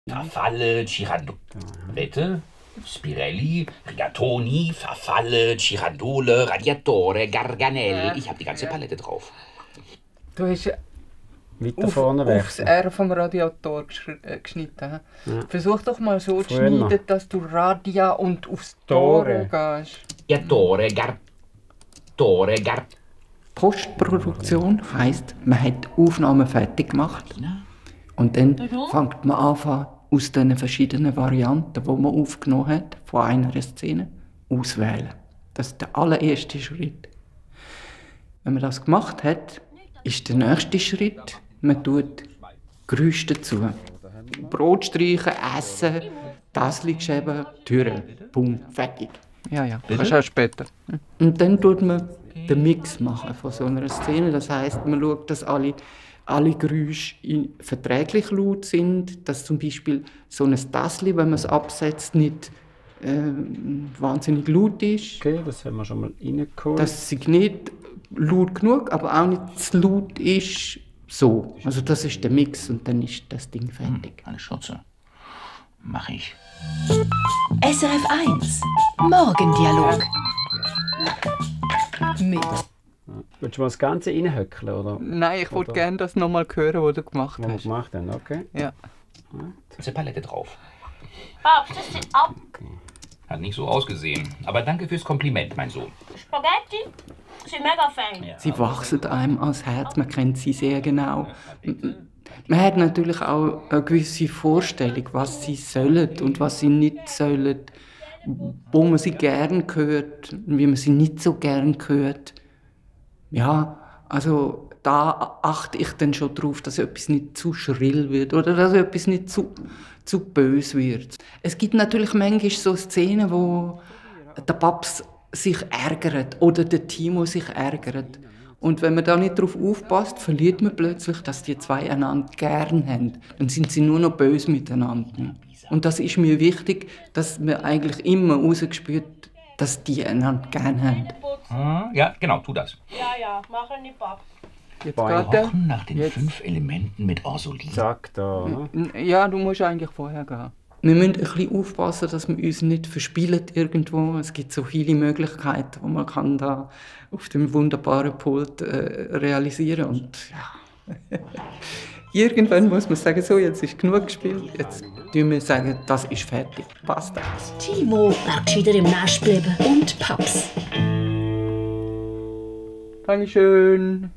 Farfalle, Girandolette, Spirelli, Rigatoni, Farfalle, Girandole, Radiatore, Garganel. Ich habe die ganze Palette drauf. Du hast Weiter vorne weg. aufs R vom Radiator geschnitten. Ja. Versuch doch mal so zu Früher noch. schneiden, dass du Radia und aufs Tore gehst. Radiatore, Tore, Postproduktion heisst, man hat die Aufnahmen fertig gemacht und dann fängt man an, aus den verschiedenen Varianten, die man aufgenommen hat, von einer Szene, auswählen. Das ist der allererste Schritt. Wenn man das gemacht hat, ist der nächste Schritt, man tut Geräusche dazu. Brot streichen, essen, Tassel geben, Türen, Pum, fertig. Ja, ja, das ist auch später. Und dann tut man den Mix machen von so einer Szene. Das heisst, man schaut, dass alle Geräusche verträglich laut sind, dass zum Beispiel so ein Tassel, wenn man es absetzt, nicht wahnsinnig laut ist. Okay, das haben wir schon mal reingeholt. Dass es nicht laut genug, aber auch nicht zu laut ist. So. Also das ist der Mix und dann ist das Ding fertig. Eine Schürze. Mach ich. SRF 1 Morgendialog mit Willst du mal das Ganze reinhöckeln, oder? Nein, ich wollte gerne das nochmal hören, was du gemacht Was wir hast. gemacht haben, okay. Ja. Ganze Palette drauf. Papst, das sind ab. Hat nicht so ausgesehen. Aber danke fürs Kompliment, mein Sohn. Spaghetti sind mega fein. Ja, Sie wachsen einem ans Herz, man kennt sie sehr genau. Man hat natürlich auch eine gewisse Vorstellung, was sie sollen und was sie nicht sollen, wo man sie gern hört, wie man sie nicht so gern hört. Ja, also da achte ich dann schon darauf, dass etwas nicht zu schrill wird oder dass etwas nicht zu böse wird. Es gibt natürlich manchmal so Szenen, wo der Paps sich ärgert oder der Timo sich ärgert. Und wenn man da nicht darauf aufpasst, verliert man plötzlich, dass die zwei einander gern haben. Dann sind sie nur noch böse miteinander. Und das ist mir wichtig, dass man eigentlich immer rausgespürt, dass die einander gern haben. Ja, genau, tu das. Ja, machen die Papst. Jetzt Beine geht er. Kochen nach den Jetzt. 5 Elementen mit Orsolin. Zack, da. Ne? Ja, du musst eigentlich vorher gehen. Wir müssen ein bisschen aufpassen, dass wir uns nicht verspielen irgendwo. Es gibt so viele Möglichkeiten, die man kann da auf dem wunderbaren Pult realisieren und ja. Irgendwann muss man sagen, so, jetzt ist genug gespielt. Jetzt tun wir sagen, das ist fertig. Passt das. Timo wäre gescheiter im Nest geblieben und Paps. Dankeschön.